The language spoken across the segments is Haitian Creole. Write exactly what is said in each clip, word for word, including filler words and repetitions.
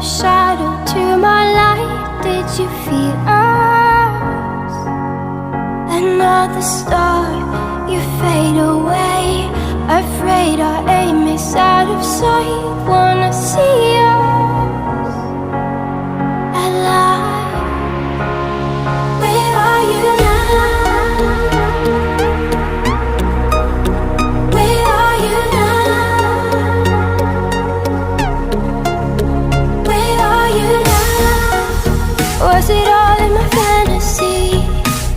Shadow to my light, did you feel us? Another star, you fade away. Afraid our aim is out of sight. Wanna see us alive. Where are you now? Where are you now? Where are you now? Was it all in my fantasy?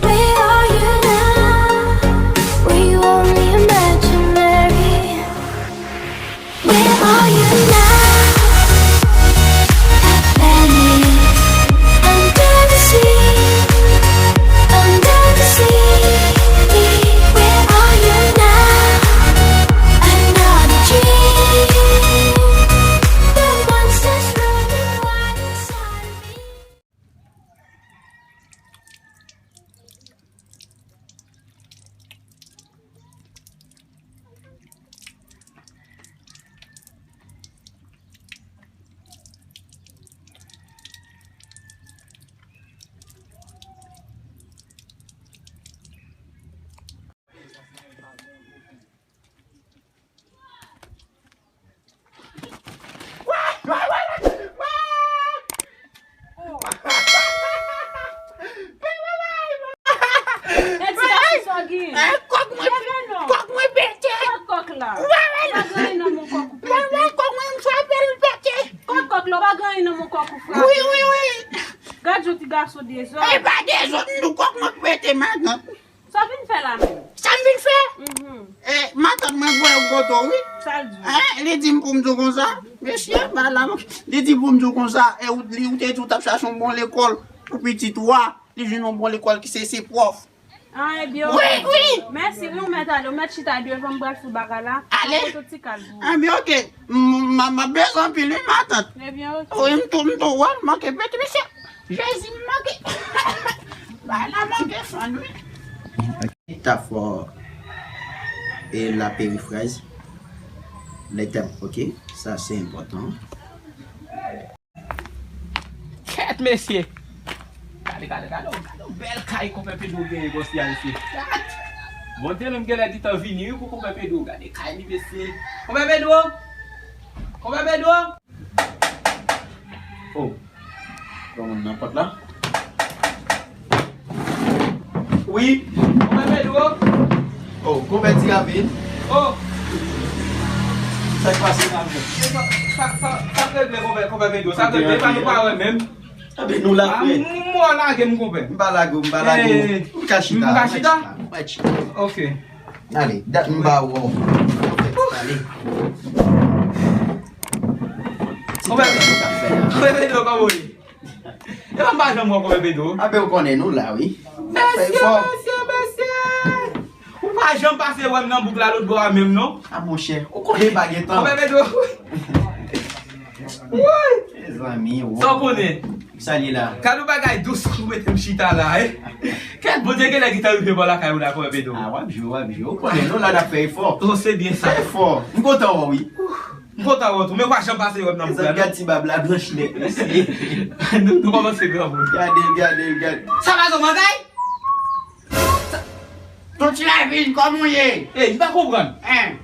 Where are you now? Were you only imaginary? Where are you now? I vanished under the sea, under the sea. Where are you now? Another dream. The monsters running wild inside me. E ti gason sa w gen? Eh, kòk mwen, leve non. Kòk mwen pete. Kòk kòk la. Ou pa wè l? Pa gen anyen nan men kòk ou pete. Mwen, mwen, kòk mwen, m frape l pete. Kòk kòk la, ou pa gen anyen nan men kòk ou frape. Wi, wi, wi. Gad yon ti gason dezòd. E pa dezòd, m di w kòk mwen pete matant. Sa w vin fè la menm? Sa m vin fè? Mhm. E, matant mwen voye m kote w, wi. Sa l di w? Hein? Li di m pou m di w konsa. Mesye, ba la, li di pou m di w konsa. E ou, li, ou te di w t ap chache yon bon lekòl pou pitit ou a. Li jwenn yon bon lekòl ki se, se pwòf. Ah, ebyen, wi, ok. Wi. Mèsi, wi, ou mèt ale. Ou mèt chita devan, m pral fou bagay la. Ale. Mwen tout ti kal pou ou. Ebyen, ok. M, m, m ap bezwen anpil, wi, matant. Ebyen, ok. Wi, m tou, m tou, wè, m manke pete, mesye. Jezi, m manke. Ba la manke fann, wi. Métaphore et la périphrase. Les thèmes, ok? Ça, c'est important. Kèt, mesye! Gade, gade, gade, gade, bèl kay konpè Pedro genyen, bòs li a, mesye. Gad! Bondye menm genlè gentan vini, wi, pou konpè Pedro. Gade kay li, mesye. Konpè Pedro! Konpè Pedro! Oh! Gen moun nan pòt la. Wi. Konpè Pedro? Oh, konpè Ti Ravin. Oh. Sa k pase la menm? Sa, sa, sa k regle, konpè, konpè Pedro? Sa k regle? Epa nou pa wè menm. Enben nou la, frè. M wè w lage m, konpè. M pa lage w, m pa lage w. Eh, m ka chita, m ka chita? M ka chita. Ok. Ale, dat m pa wè w. Ale. Konpè, konpè Pedro, kòman w ye? Epa m pa janm wè w, konpè Pedro. Ape w konnen nou la, wi. Mesye, mesye, mesye! Ou pa janm pase wè m nan bouk la lòt bò a menm, non? A, monchè, ou konnen pa gen tan. Konpè Pedro. Woy! Mezanmi, woy. Sa w konnen? Sa li la? Gad yon bagay dous pou mete m chita la, eh. Kèt, Bondye genlè gentan rive bò lakay ou la, konpè Pedro. A, w ap jwe, w ap jwe. Ou konnen nou la n ap fè efò. Oh, se byen sa. Fè efò. M kontan wè w, wi. M kontan wè w tou, men w pa janm pase wè m nan bouk la, non. Gad ti bab la blanch nèt, mesye. Nou, nou kòmanse granmoun. Gade l, gade l, gade. Sa pa zòmangay? Ton Ti Ravin, kòman w ye? Ey, m pa konprann. Hein?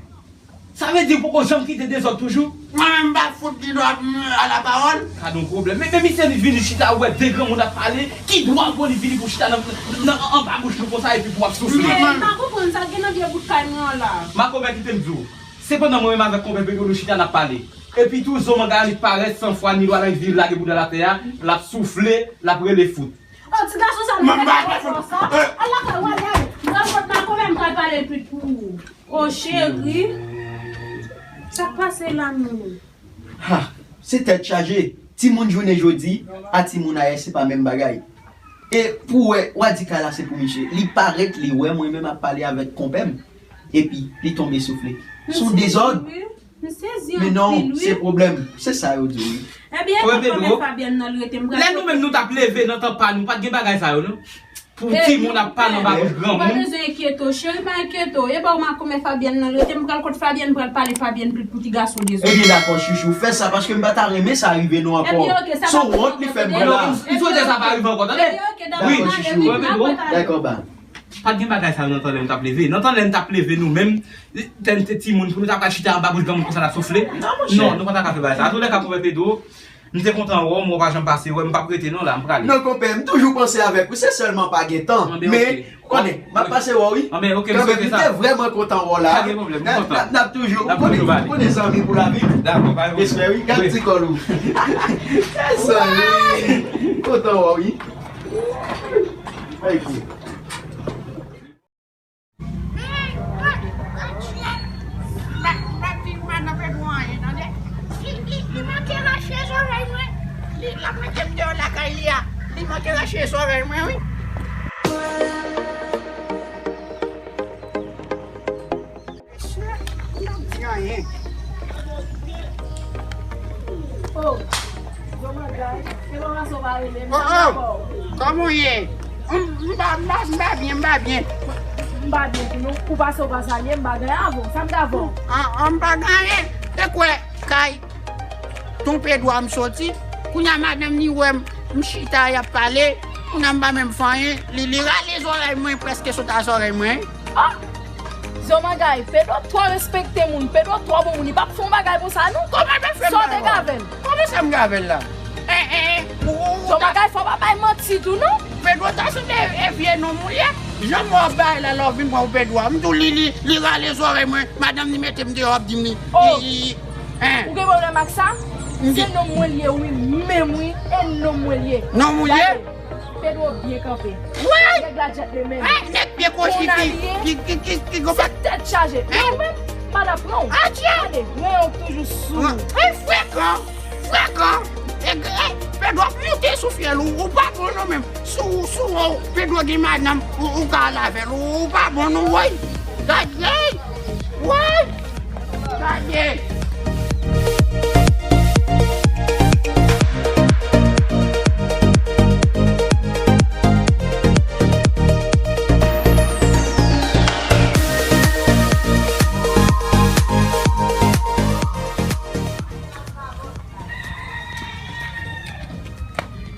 Sa vle di w poko janm kite dezòd toujou? Mwen menm m pa fout gen dwa, mm, a la pawòl. Gad yon pwoblèm. Men, men misye li vini chita, ou wè de granmoun ap pale, ki dwa w gen li vini pou chita nan, nan, anba bouch nou konsa epi pou w ap soufle? Men m pa konprann sa k gen nan vye bout kay mwen an la. Makomè, kite m di w. Sepandan mwen menm avèk konpè Pedro nou chita n ap pale. Epi tou, zòmangay li parèt san fwa ni lwa, l annik vin lage bouda l atè a, l ap soufle, l ap rele fout. Oh, ti gason sa, nou mèt fè sa. Al lakay ou, al gade. M pral pot makomè, m pral pale l pit pou ou. Oh, cheri. Sa k pase la menm? Ha, se tèt chaje. Timoun jounen jodi a timoun ayè se pa menm bagay. E pou wè, w a di kay la se pou misye. Li parèt, li wè mwen menm ap pale avèk konpè m. Epi, li tonbe soufle. Se yon dezòd. M sezi anpil, wi. Men non, se pwoblèm. Se sa yo di, wi. Ebyen, konpè Fabienne nan l rete, m pral... Lè nou menm nou t ap leve nan tan pa nou, pa t gen bagay sa yo, non. Pou timoun ap pale anba bouch granmoun. Ou pa bezwen enkyete w, cheri, pa enkyete w. E ba w makomè Fabienne nan rete, m pral kot Fabienne, m pral pale Fabienne pou ti gason dezòd. Ebyen dakò, chouchou, fè sa, paske m pa ta renmen sa rive nou ankò. Ebyen, oke, sa pa wont li fè m pran la. M swete sa pa rive ankò, tande? Ebyen, oke, dakò, chouchou. Dakò, ba. Pa t gen bagay sa yo nan tan lè m t ap leve. Nan tan lè m t ap leve nou menm, tè n te timoun, pou nou ta pral chita anba bouch granmoun konsa n ap soufle. Non, nou pa ta ka fè bagay sa. Antoulèka, konpè Pedro, m te kontan wè w, men w pa janm pase wè m, m p ap rete non la, m prale. Non, konpè, m toujou panse avèk ou, se sèlman pa gen tan. Men, ou konnen, m ap pase wè w, wi. Kanmenm, m te vrèman kontan wè w la. Pa gen pwoblèm, m kontan. N ap toujou, ou konnen, ou konnen zanmi pou lavi. Dakò, pa gen pwoblèm. Respè, wi, gad ti kòl ou. Zanmi, kontan wè w, wi. Ay, kou. Li, li, li manke rache zòrèy mwen. Li, l ap mete m deyò lakay li a. Li manke rache zòrèy mwen, wi. Mesye, m p ap di anyen. Oh, Zo Mangay, se pa pase w pa rele m, sa m pa fè w. Kòman w ye? M, m pa, m pa, m pa byen, m pa byen. M pa byen tou non. Ou pase w pa salye m, m pa gen avè w. Sa m gen avè w? An, an, m pa gen anyen. Te kwè kay Ton Pedro a m soti. Kounye a madanm ni wè m, m chita, y ap pale. Kounye a m pa menm fè anyen. Li, li rale zòrèy mwen, prèske sot a zòrèy mwen. Ah! Zo Mangay, Pedro twò respekte moun, Pedro twò bon moun, li p ap fè yon bagay konsa non. Kòman l pa fè m bagay? Sa w te gen avè l? Kòman sa m gen avè l la? Eh, eh, eh, ou, ou, ou Zo Mangay, fò w pa bay manti tou non. Pedro ta sanble e vye nonm ou ye. Jan m wè w ap bay la, lè w vin pran pou Pedro a. M di w li, li, li rale zòrèy mwen, madanm li mete m deyò, ap di m li, li, li, hein. Ou gen pwoblèm ak sa? Se nonm mwen l ye wi, menm wi, e nonm mwen l ye. Nonm ou l ye? Gade. Pedro byen kanpe. Woy! Nèg la djèt de men. Ay, nèg pye kwochi ki, ki, ki, ki, ki gon pa. Se tèt chaje. Men ou menm, pa t ap pran w. Adye! Gade, men w toujou sou. Ay, frekan! Frekan! E, e, Pedro ap monte sou fyèl ou, ou pa bon non menm. Sou, sou ou, Pedro gen madanm, ou, ou ka al avè l, ou, ou pa bon non, woy! Gade! Woy! Gade!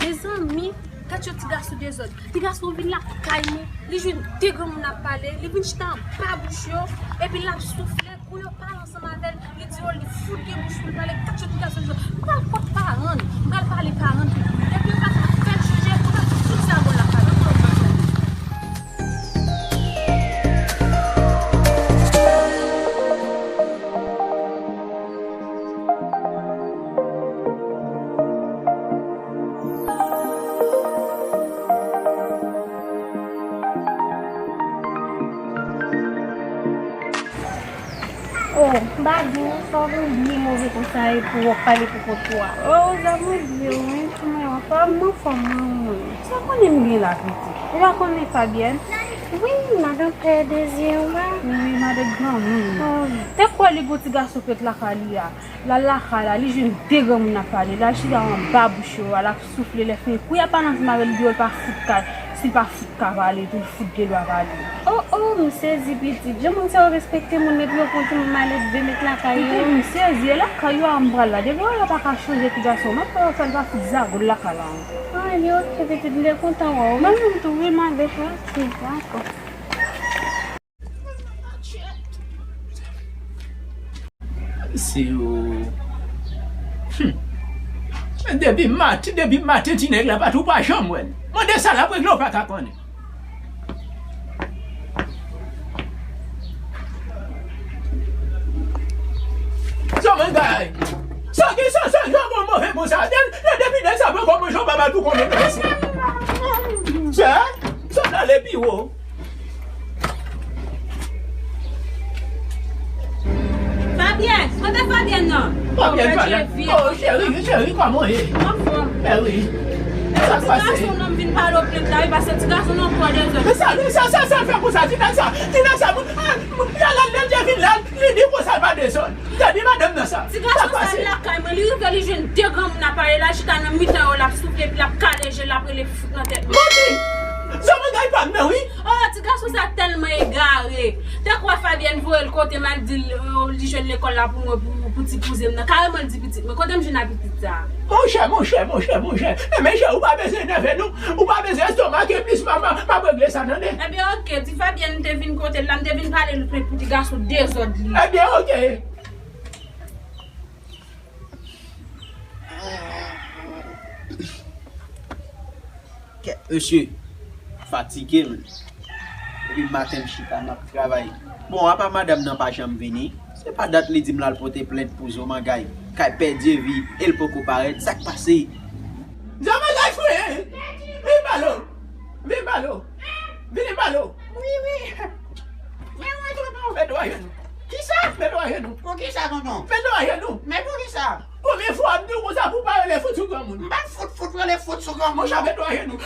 Mezanmi, gad yon ti gason dezòd. Ti gason vin lakay mwen, li jwenn de granmoun ap pale, li vin chita anba bouch yo, epi l ap soufle, kou yo pale ansanm avè l, li di yo li fout gen bouch pou l pale, gad yon ti gason dezòd. M pral kot paran l, m pral pale paran l pou li, epi yo pa ka fè l chanje, pou l tout sa bon l ap pale. Oh, m pa di w, fò w bliye move konsa epi w ap pale pou kont ou a. Oh, zanmi, bliye w, wi, kòman w anfòm? M anfòm, wi, mwen. Sa konnen m gen la, pitit? Ou pa konnen Fabienne? Wi, madan pè de zye w la. Wi, madan granmoun. Oh. Te kwè li gon ti gason k ret lakay li a. L al lakay la, li jwenn de granmoun ap pale. L al chita anba bouch yo a, l ap soufle, lè fini. Kou y ap pale ansanm avè l, li di yo l pa fout ka, si l pa fout ka pale tou, li fout gen dwa pale. Oh, oh, m sezi pitit. Jan moun sa yo respekte moun, epi yo pran timoun malelve met lakay yo. Pitit, m sezi. E lakay yo a m pral la. Depi yo pa ka chanje ti gason, m ap fè yo fè l pa fout zago l lakay la ankò. Ah, li oke, pitit, m te kontan wè w. Mwen menm tou, wi, m ale, wi. Oke, dakò. Se yo. Hmm. Depi maten, depi maten, ti nèg la pati, ou pa janm wè l. Mande sa l ap regle, ou pa ka konnen. Sa mwen bay. Sa ki sa, sa jan bon move konsa. De, de, depi nèg sa pran kòb mwen, jan pa mal pou konbyen tan sa. Sa, sa ale pi wo. Fabienne, kote Fabienne nan? Fabienne pa la. Oh, cheri, cheri, kòman w ye? Anfòm. Mèri. Sa k pase? Ti gason nan vin pale w plen la, wi, paske ti gason nan twò dezòd. Men sa, sa, sa, sa fè konsa, ti nèg sa, ti nèg sa, moun, ah, moun, y al, al, lè l te vin la, li di konsa l pa dezòd. Gade madanm nan sa. Ti gason sa lakay mwen, li rive, li jwenn de granmoun ap pale, l al chita nan mitan yo, l ap soufle, epi l ap kale je, l ap rele fout nan tèt mwen. Manti! Zanmi gay pa m nan, wi. Oh, ti gason sa tèlman egare. Te kwè Fabienne voye l kote m al di l, oh, li jwenn lekòl la pou mwen, pou, pou ti kouzen m nan. Kareman l di pitit mwen, kote m jwenn a pitit sa? Monchè, monchè, monchè, monchè. Men, men, chè, ou pa bezwen enève nou. Ou pa bezwen estomake plis, m ap, m ap regle sa, tande. Ebyen, oke, di Fabienne m te vin kote l la, m te vin pale l pou ti gason dezòd li. Ebyen, oke. Kèt mesye, fatige m. Depi maten m chita m ap travay. Bon, apa madanm nan pa janm vini? Se pa dat li di m l al pote plent pou Zomangay kay pèdi vi e l poko parèt. Sa k pase? Zomangay fouye! Vin balo! Vin balo! Vin balo! Wi, wi. Men mwen tonton. Fè dwa jenou. Kisa? Fè dwa jenou. Poukisa, tonton? Fè dwa jenou. Men poukisa? Konbyen fwa m di w konsa pou w pa rele fout sou granmoun? M pa fout fout rele fout sou granmoun. Monchè, fè dwa jenou.